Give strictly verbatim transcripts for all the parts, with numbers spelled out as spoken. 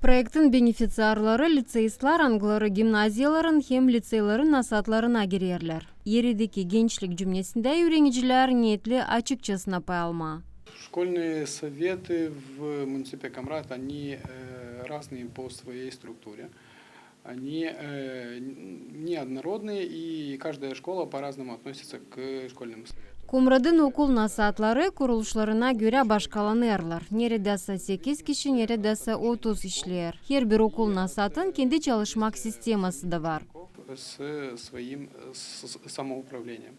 Proektin benefiţiarları liţeistlar, angıları gimnaziyaların hem liţeylerin nasaatlarına girerlär. Erideki gençlik cümnesindä üürenicilär neetli açıkçasına pay almaa. Школьные советы в муниципе Комрат, они, э, разные по своей структуре. Они, э, н-, неоднородные, и каждая школа по-разному относится к школьному совету. Komradın okul nasaatları kuruluşlarına görä başkalanêrlar. Neredäsä sekiz kişi, neredäsä otuz işleer. Herbir okul nasaatın kendi çalışmak sisteması da var. С своим, э, с-, с-, самоуправлением.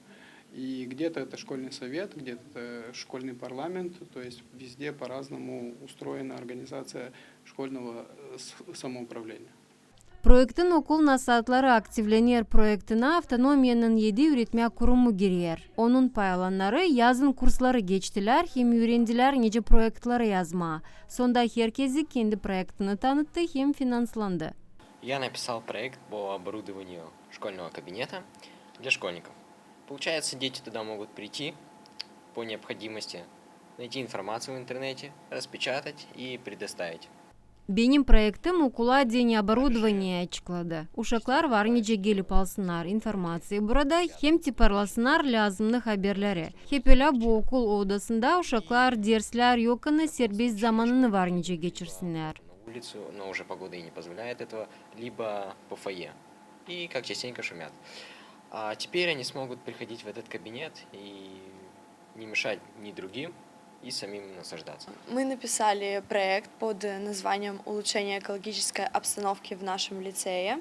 И где-то это школьный совет, где-то это школьный парламент, то есть везде по-разному устроена организация школьного, э, с-, самоуправления. Proektin okul nasaatları aktivlener proektinä avtonomiyanın edi üüretmä kurumu girer. Onun pay alannarı yazın kursları geçtilär hem üürendilär nicä proektleri yazmaa. Sonda herkezi kendi proektini tanıttı hem finanslandı. Я написал проект по оборудованию школьного кабинета для школьников. Получается, дети туда могут прийти по необходимости, найти информацию в интернете, распечатать и предоставить. Benim proektim okula deyni oborodovanie açıkladı. Uşaklar var nicä gelip alsınnar informaţiya burada hem tiparlasınnar lääzımnı haberleri. Hep ölä bu okul odasında uşaklar derslär yokanı serbest zamanını var nicä geçirsinnär. На улицу, но уже погода и не позволяет этого, либо по фойе. И как частенько шумят. А теперь они смогут приходить в этот кабинет и не мешать ни другим, и самим наслаждаться. Мы написали проект под названием «Улучшение экологической обстановки в нашем лицее»,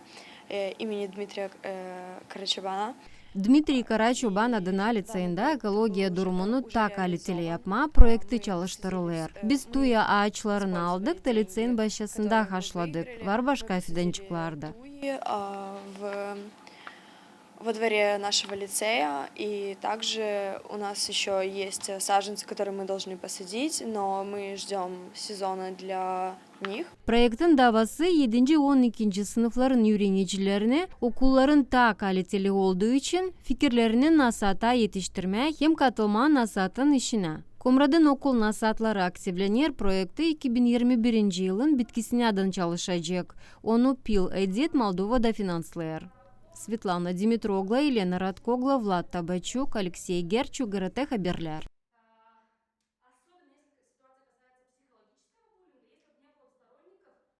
э, имени Дмитрия, э, Карачобана. Dmitriy Karaçoban adına liţeyindä ekologiya durumunu taa kaliteli yapmaa proekti çalıştırılêr. Biz tuya aaçlarını aldık da liţeyin başçasında haşladık. Var başka fidancıklar da. Туи, а, в, во дворе нашего лицея, и также у нас ещё есть саженцы, которые мы должны посадить, но мы ждём сезона для них. Proektin daavası edinci, on ikinci sınıfların üürenicilerinä okulların taa kaliteli olduu için fikirlerini nasaata etiştirmää hem katılmaa nasaatın işinä. Komradın okul nasaatları aktivlener proekti iki bin irmi birinci yılın bitkisinädän çalışacek. Onu Pil Edet Moldovada finanslêêr. Svetlana Dimitroglu, Elena Radkoglu, Vlad Tabaçuk, Aleksey Gerçuk, GRT Haberlär.